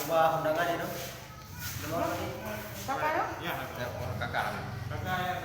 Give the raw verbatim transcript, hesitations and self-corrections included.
Ubah undangan itu. Nomor tadi. Kakak, no? Ya, kakak. Ya, kakak. Kakak ya, kakak.